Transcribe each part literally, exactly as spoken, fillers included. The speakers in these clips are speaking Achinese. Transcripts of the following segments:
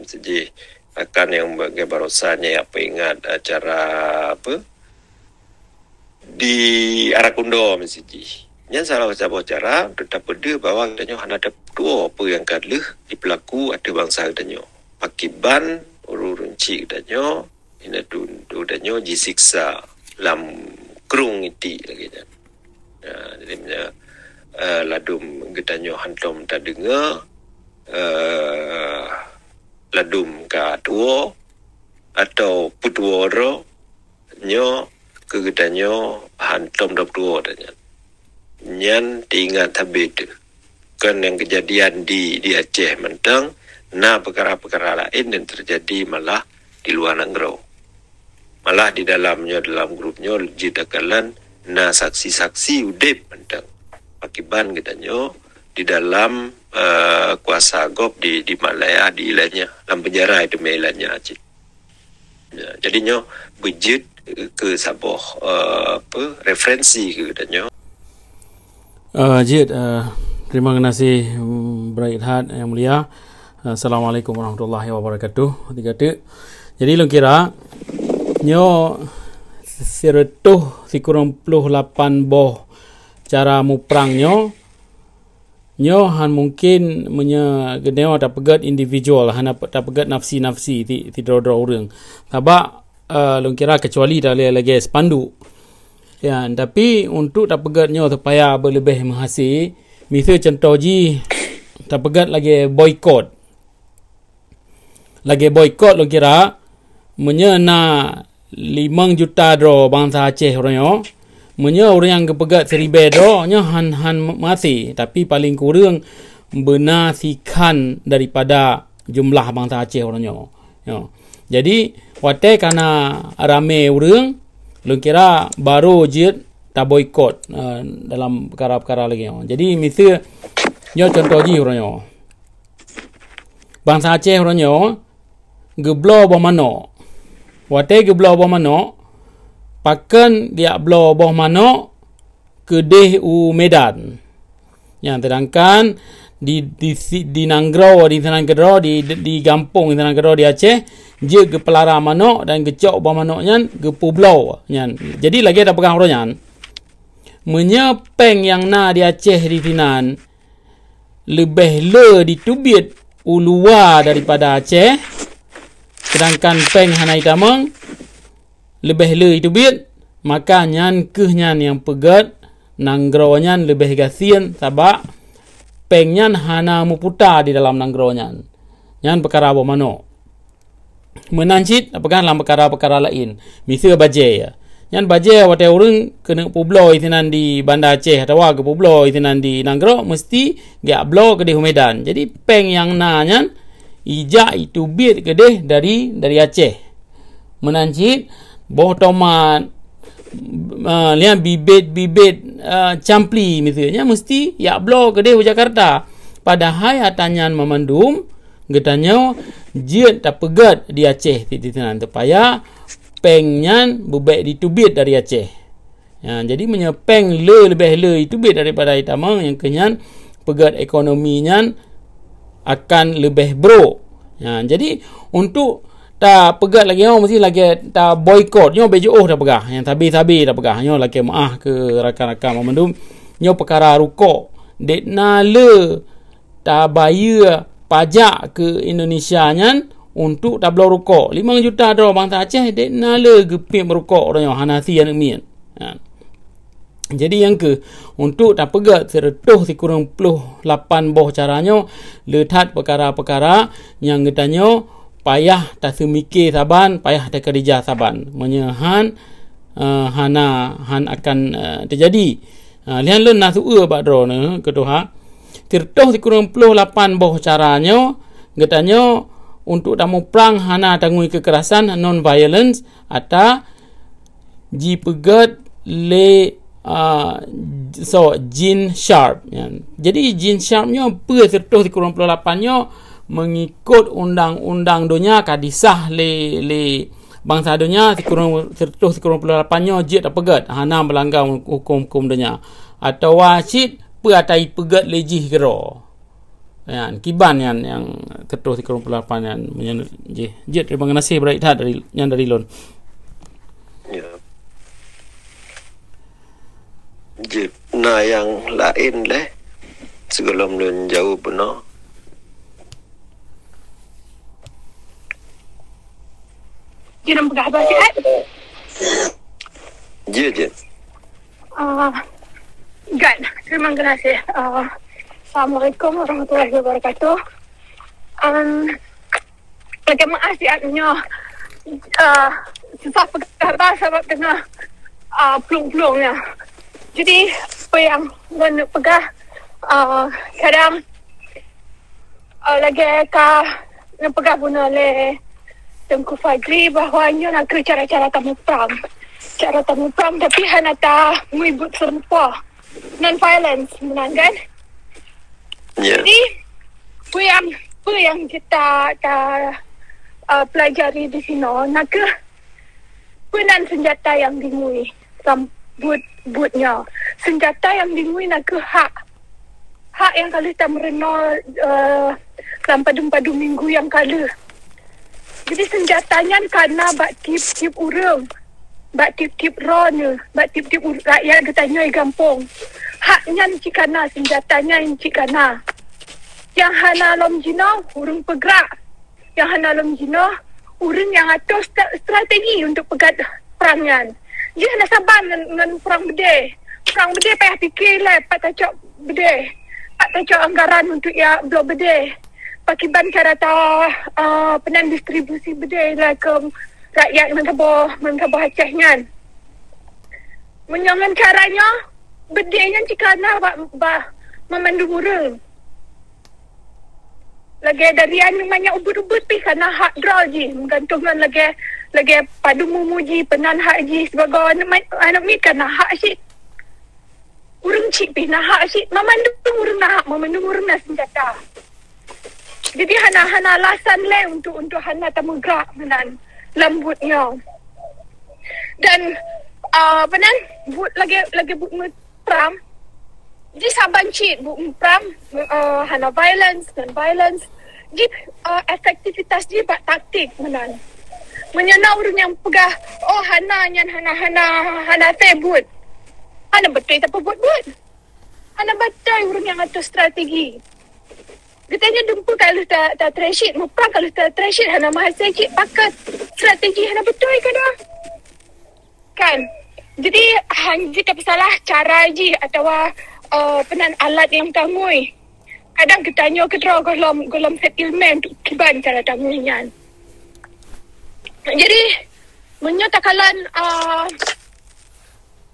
Sijih rakan nyang bagi barosa nyan, apa ingat acara apa di Arakundo mesti jih. Nyan salah saboh cara untuk tapeudeuh bahwa geutanyoe hana tapeutuwo peue nyang ka lheueh jipeulaku ateueh bansa geutanyoe. Pakiban ureuëng-ureuëng chik geutanyoe, ina tu, tu geutanyoe jisiksa lam krueng itik lagée nyan. Ya, jadi meunyoe, eh, ladum geutanyoe hantom tadeungoe, eh, ladum ka tuwo atau peutuwo droe, nyoe keu geutanyoe hantom dop tuwo tanyan. Nyan teuingat habéh teuh. Kon nyang keujadian di, di Aceh mantong, na peukara-peukara laén nyang teujadi malah di luwa nanggroe. Malah di dalam nyoe, dalam grup nyoe, jeuet takalon na saksi-saksi udeb mantong. Pakiban geutanyoe di dalam, eh, kuasa gob di, di Malaya, di Ilanya, lam penjara itu mé Ilanya cit. Ya, jadi nyoe beujeuet keu saboh, eh, apa, referensi keu geutanyoe. Eh, jeuet, eh, terima kasih, mm, Bro Ilhad yang mulia. Assalamualaikum warahmatullahi wabarakatuh. Tiga tek. Jadi lôn kira nyoe sireutoh sikureueng ploh lapan boh cara muprang nyoe, nyoe han mungkin meunyoe geutanyoe tapeugét individual, hana pe-, tapeugét nafsi-nafsi ti-, sidroe-droe ureuëng. Sabab, eh, lôn kira kecuali talagée spanduk. Ya, tapi untuk tapeugét nyoe supaya beuleubeh meuhase, miseue cuntoh jih tapeugét lagée boikot. Lagée boikot lôn kira, meunyoe na limong juta droe bansa Aceh uroe nyoe, meunyoe ureuëng nyang geupeugét siribée droe nyoe han, han meuhase, tapi paleng kureueng beuna sikhan daripada jumlah bansa Aceh uroe nyoe. Nyoe. Jadi watée ka na ramé ureuëng, lôn kira barô jeuet taboikot, eh, dalam peukara-peukara lagée nyoe. Jadi miseue nyoe cuntoh jih uroe nyoe. Bansa Aceh uroe nyoe geubloe boh manok. Watée geubloe boh manok, pakon geujak bloe boh manok keudeh u Medan. Nyan, sedangkan di, di, si-, di nanggroe di sinan keudroe, di, di, di gampông di sinan keudroe di Aceh, jeuet geupeulara manok dan geucok boh manok nyan geupeubloe nyan. Jadi lagée tapeugah uroe nyan, meunyoe péng nyang na di Aceh di sinan leubeh le jiteubiet u luwa daripada Aceh, sedangkan péng hana jitamong, leubeh le jiteubiet, maka nyan kheueh nyan nyang peugét nanggroe nyan leubeh gasien, sabab péng nyan hana meuputa di dalam nanggroe nyan. Nyan peukara boh manok. Meunan cit tapeugah lam peukara-peukara laén, miseue bajée. Nyan bajée watée ureuëng keuneuk peubloe sinan di Banda Aceh atawa geupeubloe sinan di nanggroe, meusti geujak bloe keudeh u Medan. Jadi péng nyang na nyan jijak jiteubiet keudeh dari, dari Aceh. Meunan cit boh tomat, eh, nyan bibit-bibit, eh, campli miseue, nyan meusti jak bloe keudeh u Jakarta. Padahai ata nyan mamandum geutanyoe jeuet tapeugét di Aceh di sinan, supaya péng nyan beubek jiteubiet dari Aceh. Ya, jadi meunyoe péng le leubeh le jiteubiet daripada jitamong, nyang kheueh nyan peugét ekonomi nyan akan leubeh brok. Ya, jadi untuk tapeugét lagée nyoe meusti lagée taboikot. Nyoe bék jiôh tapeugah, nyang sabe-sabe tapeugah. Nyoe lakée meuáh keu rakan-rakan banmandum. Nyoe peukara rukok. Dek na le tabayeue pajak keu Indonesia nyan untuk tabloe rukok. Limong juta droe bansa Aceh dek na le geupiep rukok uroe nyoe hana sie aneuëk miet. Ha. Jadi nyang kheueh untuk tapeugét sireutoh sikureueng ploh lapan boh cara nyoe le that peukara-peukara nyang geutanyoe payah taseumike saban, payah takeurija saban. Meunyoe han, eh, hana, han akan, eh, teujadi. Ha, lihan lôn na su-eu bak droeneuh keu tuha. Sireutoh sikureueng ploh lapan boh cara nyoe geutanyoe untuk tamuprang hana tangui keukerasan, non violence, ata jipeugét lé, ah, so, Gene Sharp, ya. Jadi Gene Sharp nyoe peue sireutoh sikureueng ploh lapan nyoe meungikot undang-undang donya ka disah lé, lé bansa donya sikureueng, sireutoh sikureueng ploh lapan nyoe jeuet tapeugét hana meulangga huköm-huköm donya. Atawa cit peue ata jipeugét lé jih keudroe. Nyan, kiban nyan nyang keutôh sikureueng peuet ploh lapan nyan, meunyoe jih. Jeuet, terima kasih beuraya that dari, nyan dari lôn. Ya. Jeuet, na nyang laén lé sigohlom lôn jaweueb bunoe. Jeuet, peugah haba siat. Jeuet, jeuet. Ah, Gan, terima kasih. Ah, Assalamualaikum warahmatullahi wabarakatuh. Um, Minta maaf siat nyoe, ah, susah peugah haba sabab teungoh, ah, plueng-plueng nyoe. Jadi, peue nyang lôn peugah, ah, kadang, ah, lagèe ka neupeugah bunoe lé Teungku Fajri bahwa nyoe nakeuh cara-cara tamuprang. Cara tamuprang tapi hana tamubuet seurupa. Non-violence, meunan kan? Ya. Jadi, peue nyang, peue nyang kita, ta, uh, pelajari di sinoe, nakeuh peue nan senjata nyang dingui, sam-, buet, buet nyoe. Senjata nyang dingui nakeuh hak. Hak nyang ka lheueh tameurunoe, uh, lam padum-padum minggu nyang ka lheueh. Jadi, senjata nyan kana bak tiep-tiep ureueng, bak tiep-tiep droeneuh, bak tiep-tiep ur-, rakyat geutanyoe gampông. Hak nyan cit kana, senjata nyan cit kana. Nyang hana lom jinoe, ureueng peugrak. Nyang hana lom jinoe, ureueng nyang atur stra-, strategi untuk peugah prang nyan. Jih hana saban ngon, ngon prang beudé. Prang beudé payah pike lé, pat tacok beudé. Pat tacok anggaran untuk ya bloe beudé. Pakiban cara ta, eh, peunan distribusi beudé lé keu rakyat meusaboh, meusaboh Aceh nyan. Meunyoe ngon cara nyoe, beudé nyan cit kana bak, bak mamandum ureueng. Lagèe dari aneuk manyak ubit-ubit pih kana hak droe jih, meugantung ngon lagèe, lagèe padum umu jih, peunan hak jih, sibagoe aneuk ma-, aneuk miet kana hak cit. Ureueng chik pih na hak cit, mamandum ureueng na hak, mamandum ureueng na senjata. Jadi hana, hana alasan lé untuk, untuk hana tameugrak meunan lam buet nyoe. Dan, ah, apa nan, buet lagèe, lagèe buet meuprang, jih saban cit buet meuprang, eh, hana violence, non-violence. Jih, eh, efektivitas jih bak taktik meunan. Meunyoe na ureueng nyang peugah, "Oh, hana nyan, hana, hana, hana asai buet." Hana beutôi tapeubuet buet. Hana beutôi ureueng nyang atur strategi. Geutanyoe dumpeue ka lheueh ta, ta treshit, muprang ka lheueh ta treshit, hana meuhasé cit pakat strategi hana beutôi kadang. Kan? Jadi, han jih tapeusalah cara jih atawa, eh, peunan alat nyang tangui. Kadang geutanyoe keudroe gohlom, gohlom set ileumèe untuk kiban cara tangui nyan. Jadi, meunyoe takalon, eh,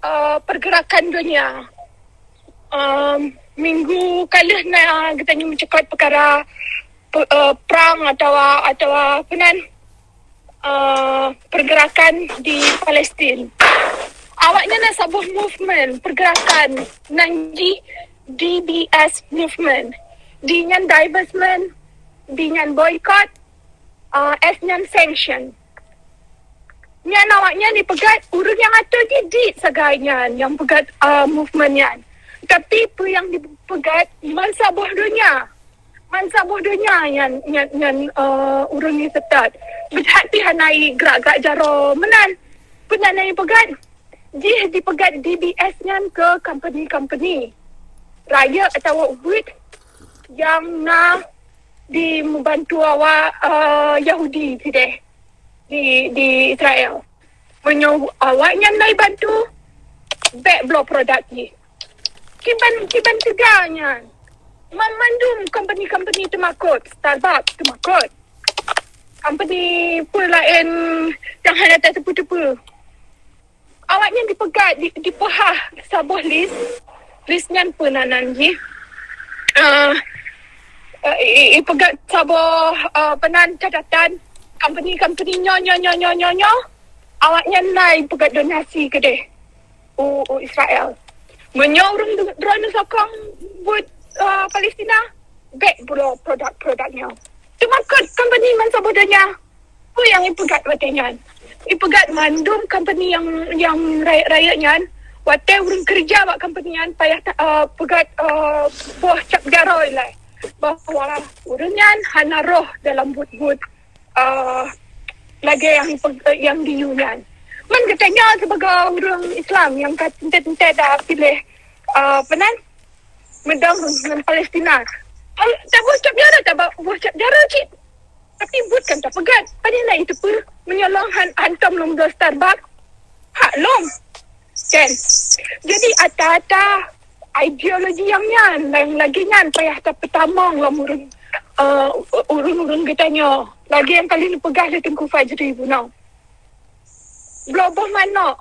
eh, pergerakan donya, um, minggu ka lheueh na geutanyoe meucakap peukara pe-, eh, prang atawa, atawa peunan, eh, pergerakan di Palestin. Awaknyan na saboh movement, pergerakan nan jih D B S movement. D nyan divestment, B nyan boycott, eh, S nyan sanction. Nyan awaknyan jipeugah ureueng nyang atur jih dit sagai nyan nyang peugah, eh, movement nyan. Tapi peue nyang jipeugah mansaboh donya. Mansaboh donya nyan, nyan, nyan, eh, ureueng nyang seutôt. Beuhat pih hana gerak-gerak jaroe meunan. Peue nyang jipeugah? Jih jipeugah D B S nyan keu company-company rayeuk atawa ubit nyang na di meubantu awak, eh, Yahudi sideh di, di Israel. Meunyoe awaknyan na jibantu, bèk bloe produk jih. Kiban, kiban teuga nyan. Mamandum company-company teumakot, Starbucks teumakot. Company peue laén nyang hana tateupeue-teupeue. Awaknyan jipeugah, di, jipeuhah saboh lis. Lis nyan peue nan jih? Eh, eh, i, i, jipeugah saboh, eh, peunan catatan company-company nyoe, nyoe, nyoe. Awaknyan na jipeugah donasi keudeh u, u Israel. Meunyoe ureueng du-, droeneuh sokong buet, eh, Palestina, bèk bloe produk-produk nyoe. Teumakot company mansaboh donya. Peue nyang jipeugah watèe nyan? Jipeugah mandum company nyang, nyang rayeuk-rayeuk nyan, watèe ureueng keureuja bak company nyan payah ta-, eh, peugah, eh, boh cap jaroe ilèe. bahwa ureuëng nyan hana roh dalam buet-buet uh, lagée nyang nyang diyue nyan. Man geutanyoe sibagoe ureuëng Islam nyang ka teuntée-teuntée da piléh uh, penan meudong ngon Palestina. Taboh cap jaroe, taboh cap jaroe cit. Tapi buet kan tapeugah. Padahai na itu pun menyolong han hantom lom dua Starbucks. Hak lom. Kan? Jadi ata-ata ideologi yang nyan, yang lagi nyan payah tapeutamong lom ureuëng uh, ureuëng-ureuëng geutanyoe. Lagi yang kali ni peugah le Tengku Fajri bunoe. Bloe boh manok.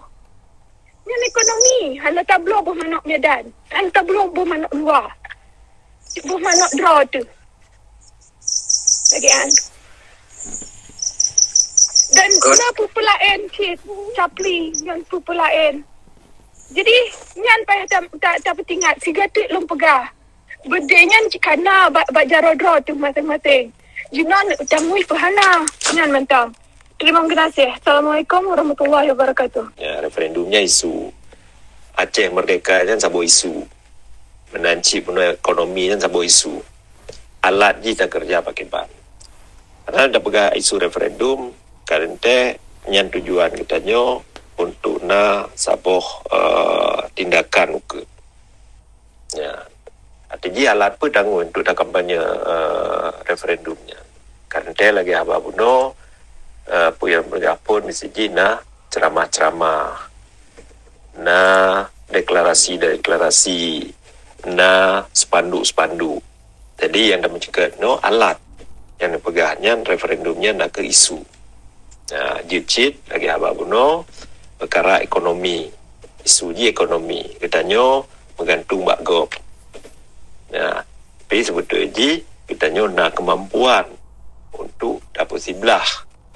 Nyan ekonomi, hana tabloe boh manok Medan. Hana tabloe boh manok luwa. Boh manok droe tu. Lagi an. Dan na peue-peue laén cit, Capli, ngon peue-peue laén. Jadi, nyan payah ta, ta, tapeutingat, sigatik lom peugah. Beudée nyan cit kana bak, bak jaroe droe teuh maséng-maséng. Jinoe tangui peuhana nyan mantong. Terima kasih. Assalamualaikum warahmatullahi wabarakatuh. Ya, referendumnya isu. Aceh Merdeka nyan saboh isu. Meunan cit bunoe ekonomi nyan saboh isu. Alat jih takeureuja pakriban. Karena tapeugah isu referendum, karena nyan tujuan geutanyoe untuk na saboh uh, tindakan ukeue. Ya. Arti jih alat peue tanggong untuk takampanye uh, referendum nyan. Kan teuh lagée haba bunoe uh, peue nyang peugah phon misi jih na ceramah-ceramah, na deklarasi-deklarasi, na spanduk-spanduk. Jadi nyang tameuceukat nyoe alat nyang dipeugah nyan referendum nyan na keu isu. Nah, jeuet cit lagée haba bunoe peukara ekonomi. Isu jih ekonomi. Geutanyoe meugantung bak gob. Nah, tapi seubeutoi jih geutanyoe na keumampuan untuk tapeusiblah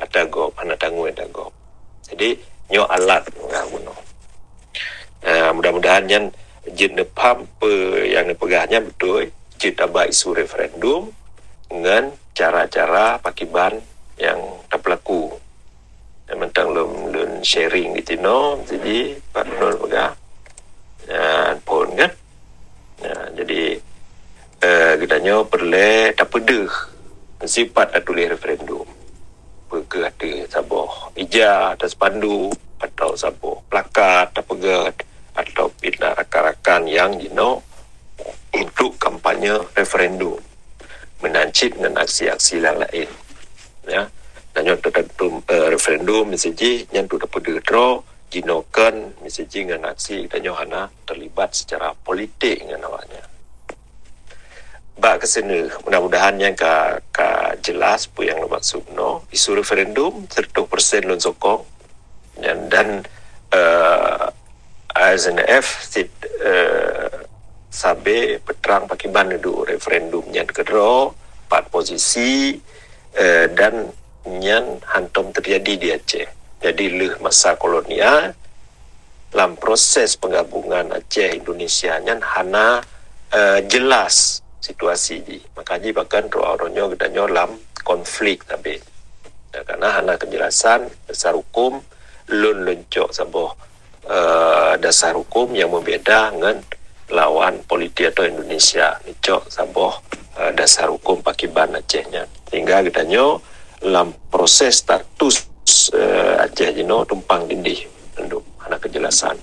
ata gob, hana tanggong ata gob. Jadi nyoe alat peugah bunoe. Uh, mudah-mudahan nyan jeuet neupaham peue nyang neupeugah nyan beutôi. Cit aba isu referendum ngon cara-cara pakiban nyang tapeulaku. Nyang mantong lom lôn sharing di tinoe, jadi pat lôn peugah. Nyan phon kan. Nah, jadi uh, geutanyoe peureulée tapeudeuh sipat atuléh referendum. Peugah di saboh ija atau spanduk atau saboh plakat tapeugah atau pina rakan-rakan nyang jinoe untuk kampanye referendum meunan cit ngon aksi-aksi lain-lain. Ya, dan nyoe teutantu uh, referendum misi jih nyan tu tapeudeuh droe jinoe kan misi jih ngon aksi dan nyoe hana terlibat secara politik ngon awaknya. Bak keuseuneuh, mudah-mudahan nyang ka ka jelas peue nyang lôn maksud no. Isu referendum seratus persen lôn sokong. Dan, dan uh, S N F sit uh, sabe peutrang pakiban duek referendum nyan keudroe, pat posisi uh, dan nyan hantom terjadi di Aceh. Jadi leuh masa kolonial, lam proses penggabungan Aceh Indonesia nyan hana uh, jelas situasi jih. Maka jih bahkan roh-roh nyoe geutanyoe lam konflik tapi. Ya, karena hana kejelasan dasar hukum, lôn leuncok saboh uh, dasar hukum yang berbeda dengan lawan politik atau Indonesia. Nicok saboh uh, dasar hukum pakiban Aceh nyan. Sehingga geutanyoe lam proses status uh, Aceh jinoe tumpang tindih, hana kejelasan.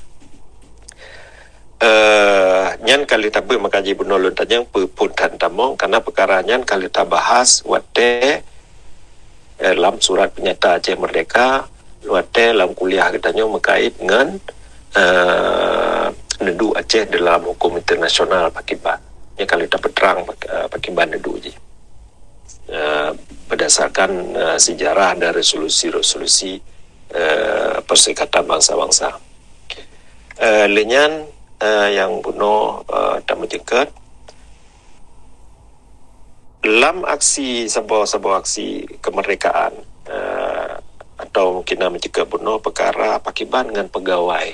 Uh, nyan kali tabeuet maka jih bunoe lôn tanyong peue phon that tamong karena peukara nyan kali tabahas watée uh, lam surat peunyata Aceh Merdeka watée lam kuliah geutanyoe meukait ngon uh, neuduek Aceh dalam hukum internasional pakiban. Nyan kali tapeutrang uh, pakiban neuduek jih. Uh, berdasarkan uh, sejarah dan resolusi-resolusi uh, Perserikatan Bangsa-Bangsa. Uh, lé nyan uh, nyang bunoe uh, tameujeukat lam aksi saboh-saboh aksi kemerdekaan uh, atau mungkin na meujeukat bunoe peukara pakiban ngon pegawai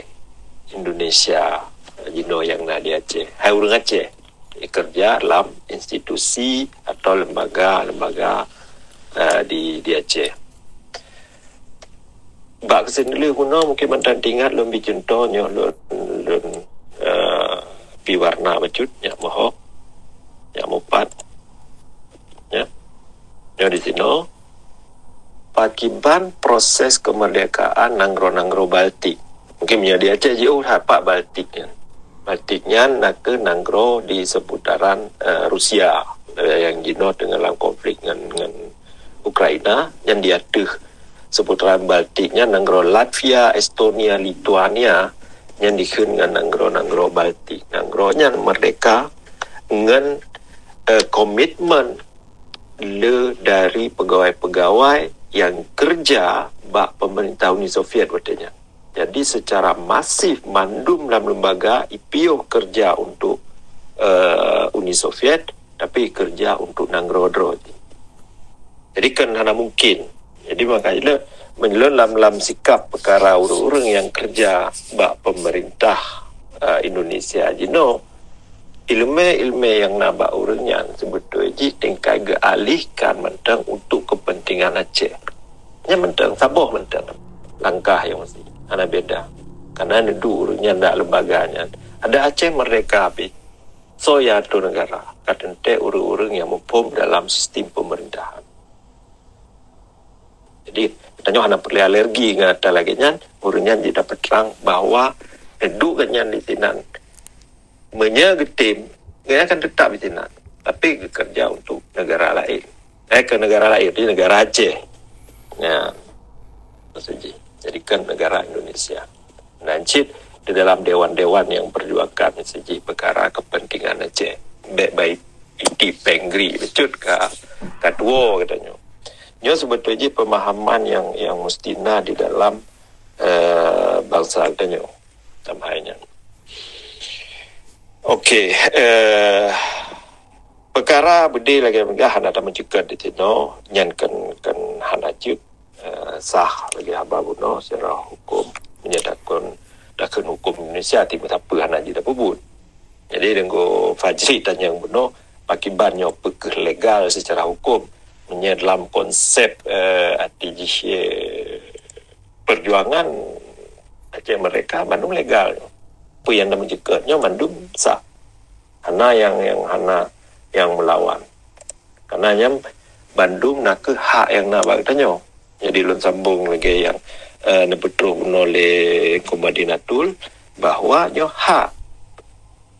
Indonesia jinoe nyang na di Aceh. Hai ureuëng Aceh. Kerja dalam institusi atau lembaga-lembaga uh, di di Aceh. Bak keuseuneuh guna mungkin mantan tingat lôn bi contoh nyoe lôn lôn uh, bi warna bacut nyak mohok nyak mupat Nyoe di sinoe, pakiban proses kemerdekaan nanggroe-nanggroe Baltik. Mungkin meunyoe di Aceh jiôh that pat Baltik nyan. Baltik nyan nakeuh nanggroe di seputaran uh, Rusia, uh, nyang jinoe teungoh lam konflik ngon, ngon Ukraina, nyan di ateueh seputaran Baltik nyan nanggroe Latvia, Estonia, Lithuania, nyan dikheun ngon nanggroe-nanggroe Baltik. Nanggroe nyan merdeka ngon uh, komitmen le dari pegawai-pegawai nyang keureuja bak pemerintah Uni Soviet watée nyan. Jadi secara masif mandum lam lembaga ipiôh keureuja untuk uh, Uni Soviet, tapi keureuja untuk nanggroe droe jih. Jadi kan hana mungkin. Jadi makanya meunyoe lam lam sikap peukara ureuëng-ureuëng nyang keureuja bak pemerintah uh, Indonesia jinoe, ileumé-ileumé nyang na bak ureuëng nyan seubeutôi jih tingkai geualihkan mantong untuk kepentingan Aceh. Nyan mantong, saboh mantong langkah nyang mesti hana beda. Karena neuduek ureuëng nyan dak lembaga nyan. Ada Aceh merdeka pih. Soe nyang atur negara? Ka teuntée ureuëng-ureuëng nyang muphom dalam sistem pemerintahan. Jadi, tanyoe hana peureulée alergi ngon ata lagée nyan. Ureuëng nyan jeuet tapeutrang bahwa neuduek geuhnyan di sinan, meunyoe geutem, geuhnyan akan teutap di sinan, tapi geukeureuja untuk negara laén. Eh, ke negara laén, di negara Aceh. Ya, maksud jih, jadikan negara Indonesia. Dan cit di dalam dewan-dewan nyang perjuangkan sijih peukara kepentingan Aceh. Bek baik iti pengri becut ka ka tuwo geutanyoe. Nyoe sebetulnya pemahaman yang yang mesti na di dalam uh, bangsa geutanyoe. Dalam hal nyan. Okey, uh, peukara beudé lagée meugah hana tameuceukeut di sinoe, nyan kan kan hana jeuet uh, sah lagée haba bunoe secara hukum. Meunyoe takon takon hukum Indonesia timu sapeue hana jeuet tapeubuet. Jadi Teungku Fajri tanyong bunoe pakiban nyoe peukeuh legal secara hukum. Meunyoe dalam konsep uh, arti jih uh, perjuangan Aceh Merdeka bandum legal. Peue nyang tameuceukeut nyoe bandum sah. Hana yang yang hana yang melawan. Karena nyan bandum nakeuh hak yang na bak geutanyoe. Jadi lôn sambung lagi yang uh, neupeutroh bunoe lé Komadinatul bahwa nyoe hak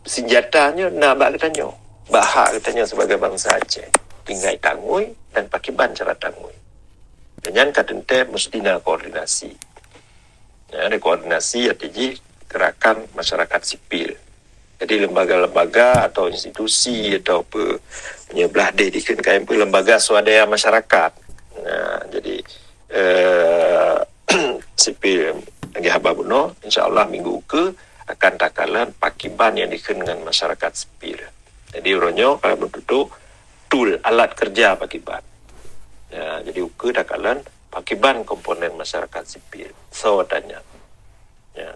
senjata nyoe na bak geutanyoe. Bak hak geutanyoe sebagai bangsa Aceh. Tinggai tangui dan pakiban cara tangui. Dan nyan ka teuntée mesti na koordinasi. Ya, ada koordinasi arti jih gerakan masyarakat sipil. Jadi lembaga-lembaga atau institusi atau apa menyeblah deh dikheun kayém lembaga swadaya masyarakat. Nah, jadi eh, sipil lagi haba bunoe, insya-Allah minggu ke akan takalon pakiban yang dikheun dengan masyarakat sipil. Jadi uroe nyoe kalau betul tool alat kerja pakiban. Ya, jadi uke takalon pakiban komponen masyarakat sipil. So tanya. Ya.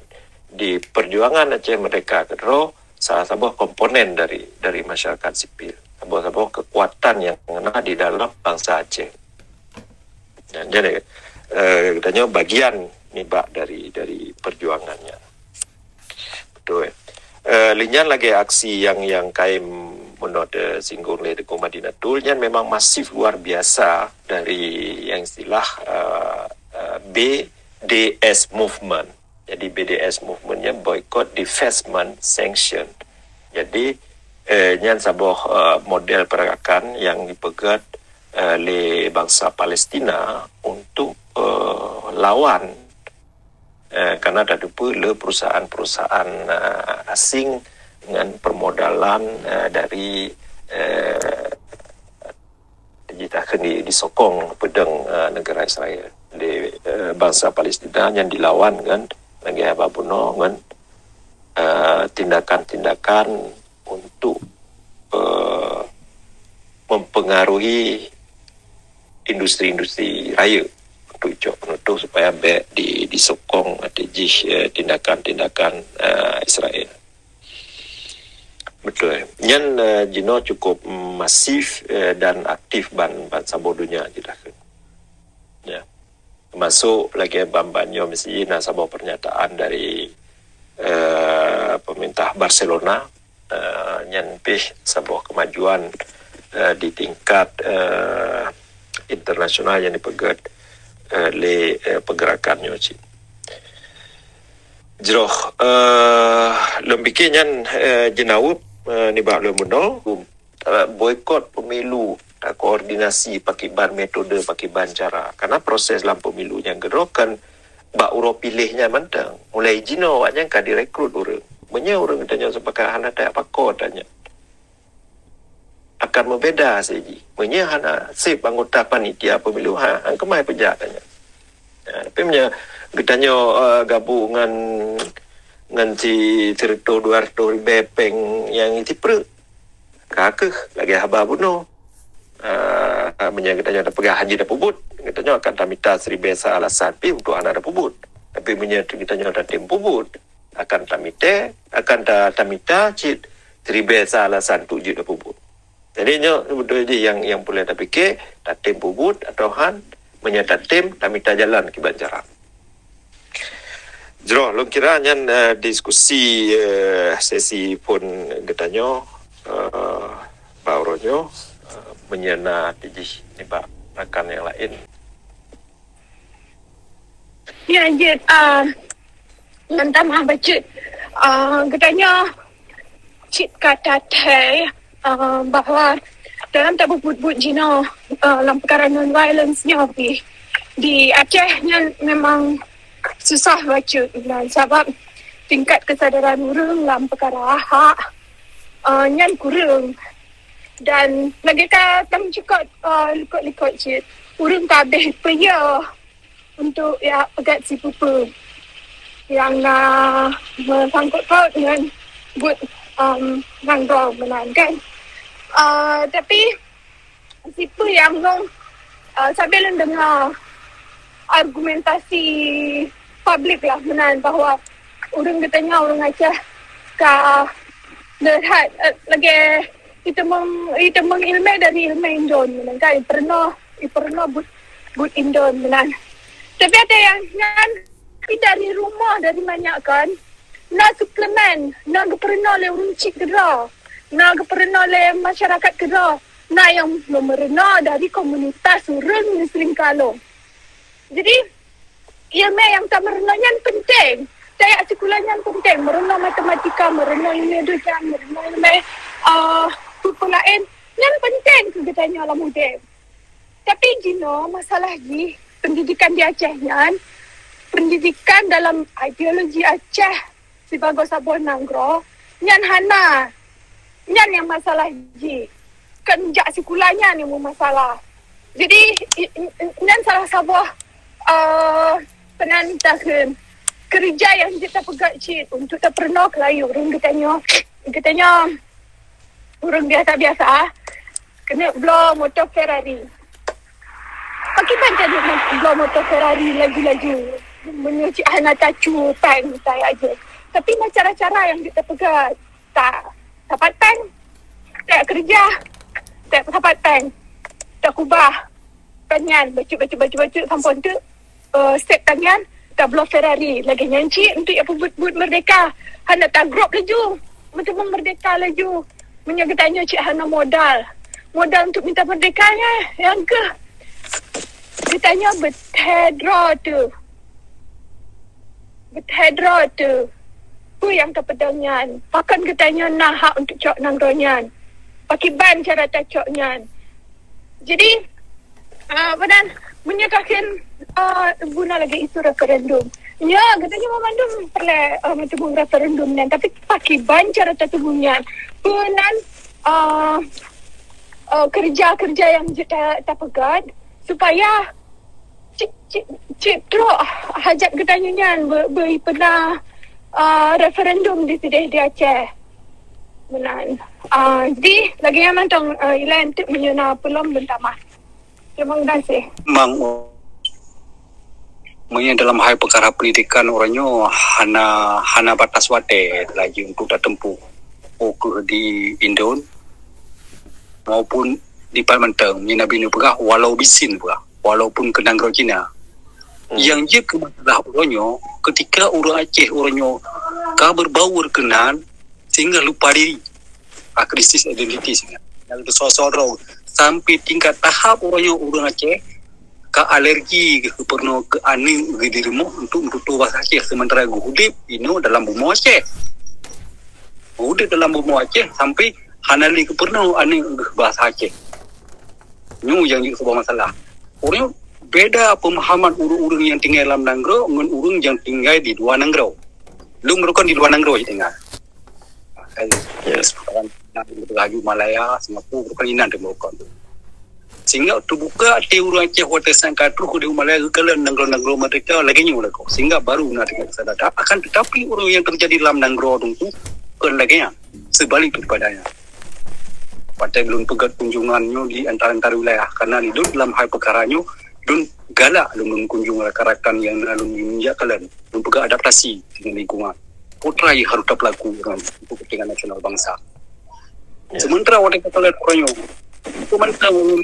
Di perjuangan Aceh Merdeka keudroe salah saboh komponen dari dari masyarakat sipil, saboh-saboh kekuatan yang na di dalam bangsa Aceh. Ya, jadi eh, geutanyoe bagian nibak dari dari perjuangannya. Betul. Eh, linyan lagi aksi yang yang kaim menurut eh, singgung oleh Teungku Madinatul yang memang masif luar biasa dari yang istilah uh, uh, B D S movement. Jadi B D S movement-nya boycott, divestment, sanction. Jadi eh, nyan saboh uh, model pergerakan yang dipeugét uh, oleh bangsa Palestina untuk uh, lawan uh, karena tateupeue le perusahaan-perusahaan uh, asing dengan permodalan uh, dari uh, jih takheun di, disokong peudeueng uh, negara Israel di uh, bangsa Palestina yang dilawan dengan lagée haba bunoe ngon uh, tindakan-tindakan untuk uh, mempengaruhi industri-industri rayeuk untuk icok penutuh supaya bek di, disokong ateueh jih uh, tindakan-tindakan uh, Israel. Betul. Nyan uh, jinoe cukup masif uh, dan aktif ban ban saboh dunia jih takheun. Ya. Termasuk lagi ban-ban nyoe mesti na saboh pernyataan dari uh, pemerintah Barcelona uh, nyan pih saboh kemajuan uh, di tingkat uh, internasional nyang dipeugét, eh, lé, eh, peugerakan nyoe cit. Jroh, eh, lôn pike nyan, eh, jeunaweueb, eh, nibak lôn bunoe, eh, boikot pemilu, eh, koordinasi pakiban metode, pakiban cara. Karena proses lam pemilu nyang keudroe kan bak uroe piléh nyan mantong. Mulai jinoe awak nyan ka direkrut ureuëng. Meunyoe ureuëng geutanyoe sepakat hana tajak pakot tanyoe, akan meubeda saja. Meunyoe hana seb anggota panitia pemilu, ha, han keumah peujak tanyoe. Ha, tapi meunyoe geutanyoe, eh, gabung ngon, ngon si sireutoh dua ratus ribèe péng nyang isi prek, ka kheueh lagèe haba bunoe. Ah, meunyoe geutanyoe tapeugah hana tapeubuet, geutanyoe akan tamita siribèe sa alasan pih untuk hana tapeubuet. Tapi meunyoe geutanyoe tatem peubuet, akan tamita, akan ta-, tamita cit siribèe sa alasan untuk jeuet tapeubuet. Jadi nyoe beutôi jih nyang, nyang peureulèe tapike, tatem peubuet atau han, meunyoe tatem, tamita jalan kiban cara. Jroh, lôn kira nyan, eh, diskusi, eh, sesi phôn geutanyoe, eh, bak uroe nyoe, eh, meunyoe na tijih nibak rakan nyang laén. Ya, jeuet, ah, mantap, ah, bacut. Ah, geutanyoe cit ka tathèe, ah, bahwa dalam tapeubuet-buet jinoe, ah, lam peukara non-violence nyoe pih di Aceh nyan memang susah bacut, dan sabab tingkat kesadaran ureuëng lam peukara hak, ah, nyan kureueng. Dan lagèe ka tameucukot, ah, likot-likot cit, ureuëng ka abéh peuyeuh untuk jak peugét sipeue-peue nyang na meusangkot paut ngon buet, um, nanggroe meunan kan. Uh, tapi sipeue nyang ngon, uh, sabe lôn deungoe argumentasi publik lah meunan bahwa ureuëng geutanyoe ureuëng Aceh ka leuhat, eh, lagèe iteumong, iteumong ileumèe dari ileumèe indon meunan kan, ipeurunoe, ipeurunoe buet, buet indon meunan. Tapi ada nyang nyan dari rumoh, dari manyak kan, na suplemen, na geupeurunoe lé ureuëng cit keudroe, na geupeurunoe lé masyarakat keudroe, na nyang meumeurunoe dari komunitas ureuëng Muslim kalong. Jadi, ileumèe nyang tameurunoe nyan penting. Tajak sikula nyan penting. Meurunoe matematika, meurunoe ileumèe donya, meurunoe ileumèe, ah, peue-peue laén. Nyan penting keu geutanyoe lam udép. Tapi jinoe masalah jih, pendidikan di Aceh nyan, pendidikan dalam ideologi Aceh sibagoe saboh nanggroe, nyan hana. Nyan nyang masalah jih. Kon jak sikula nyan nyang meumasalah. Jadi, i-, i-, nyan salah saboh, eh, peunan takheun keureuja nyang jeuet tapeugét cit untuk tapeurunoe keu layue ureuëng geutanyoe. Geutanyoe ureuëng biasa-biasa, keuneuk bloe moto Ferrari. Pakriban keuneuk bloe moto Ferrari laju-laju? Meunyoe cit hana tacu péng, misalnya aja. Tapi na cara-cara nyang jeuet tapeugét. Ta-, tapat péng, tajak keureuja, ta-, tapat péng, takubah péng nyan, bacut, bacut, bacut, bacut, sampoe enteuk, eh, sép péng nyan, tabloe Ferrari. Lagèe nyan cit untuk jak peubuet-buet merdeka. Hana tagrôp laju, meuteumong merdeka laju. Meunyoe geutanyoe cit hana modal, modal untuk mita merdeka nyan, nyang keuh geutanyoe beuthèe droe teuh. Beuthèe droe teuh. Peue nyang tapeudong nyan? Pakon geutanyoe na hak untuk cok nanggroe nyan? Pakriban cara tacok nyan? Jadi, ah, meunan, meunyoe kakheun, ah, guna lagèe isu referendum. Ya, geutanyoe banmandum peureulèe, ah, meuteumong referendum nyan. Tapi pakriban cara tateumeung nyan? Peue nan, ah, ah, keureuja-keureuja nyang jeuet ta-, tapeugét supaya cit, cit, cit trok hajat geutanyoe nyan be-, beuipeuna, ah, referendum di sideh di Aceh. Meunan. Ah, jadi, lagèe nyan mantong, ah, ilèe enteuk meunyoe na peue lom lôn tamah. Terima kasih. Memang, meunyoe dalam hal peukara pendidikan uroe nyoe hana, hana batas watèe laju untuk tateumpuh, oh keuh di indon maupun di pat mantong, meunyoe Nabi neupeugah, walau bisin peugah, walaupun keu nanggroe Cina. Hmm. Nyang jeuet keu masalah uroe nyoe, keutika ureuëng Aceh uroe nyoe ka berbaur keunan sehingga lupa diri. Ah, krisis identiti sehingga. Nyang teusoe-soe droe, sampai tingkat tahap uroe nyoe ureuëng Aceh ka alergi geuh peurunoe keu aneuk geuh di rumoh untuk meututoe bahasa Aceh, sementara geuh udeb inoe dalam bumoe Aceh. Geuh udeb dalam bumoe Aceh sampai hana lé geupeurunoe aneuk geuh bahasa Aceh. Nyoe nyang jeuet sebuah masalah. Uroe nyoe beda pemahaman ureuëng-ureuëng nyang tinggai lam nanggroe ngon ureuëng nyang tinggai di luwa nanggroe. Lôn meurukon di luwa nanggroe tinggai. Kan, yes. Sekarang laju Malaya, Singapura, bukan inan dia meurukon. Sehingga terbuka hati ureuëng Aceh watée sangka troh di Malaya geukalon nanggroe-nanggroe merdeka lagi nyoe lakoe. Sehingga baru na tinggal sadar. Akan tetapi ureuëng yang terjadi dalam nanggroe tu bukan lagi yang sebalik daripadanya. Patai belum pegat kunjungan nyoe di antara-antara wilayah karena di dalam hal perkara nyoe dun galak lôn kunjung rakan-rakan yang na lôn minjak kalian lôn peugah adaptasi dengan lingkungan. Putra yang harus terpelaku dengan untuk kepentingan nasional bangsa. Ya. Sementara orang kata lain orang nyoe, sementara orang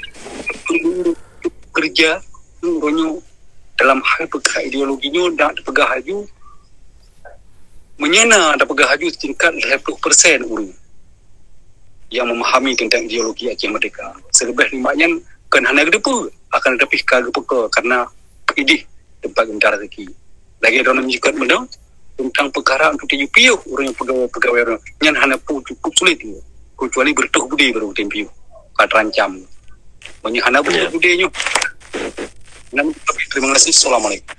kerja orang nyoe dalam hal peugah ideologi nyoe dak dipeugah haju menyena dak peugah haju setingkat lima puluh persen ureuëng yang memahami tentang ideologi Aceh Merdeka. Selebih nibak nyan kan hana geudepe akan tetapi ka geupeuka karena idih tempat geuminta rezeki. Lagi dalam jikot meunoe tentang perkara untuk tujuh piôh ureuëng pegawai-pegawai orang nyan hana pun cukup sulit kecuali bertuh budi baru tujuh piôh ka terancam. Meunyoe hana bertuh budi nyoe. Terima kasih. Assalamualaikum.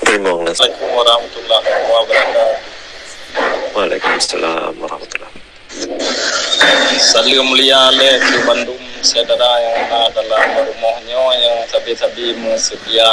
Terima kasih. Assalamualaikum warahmatullahi wabarakatuh. Waalaikumsalam warahmatullahi. Saleuem mulia lé keu bandum syedara nyang na dalam rumoh nyoe nyang sabe-sabe meuseutia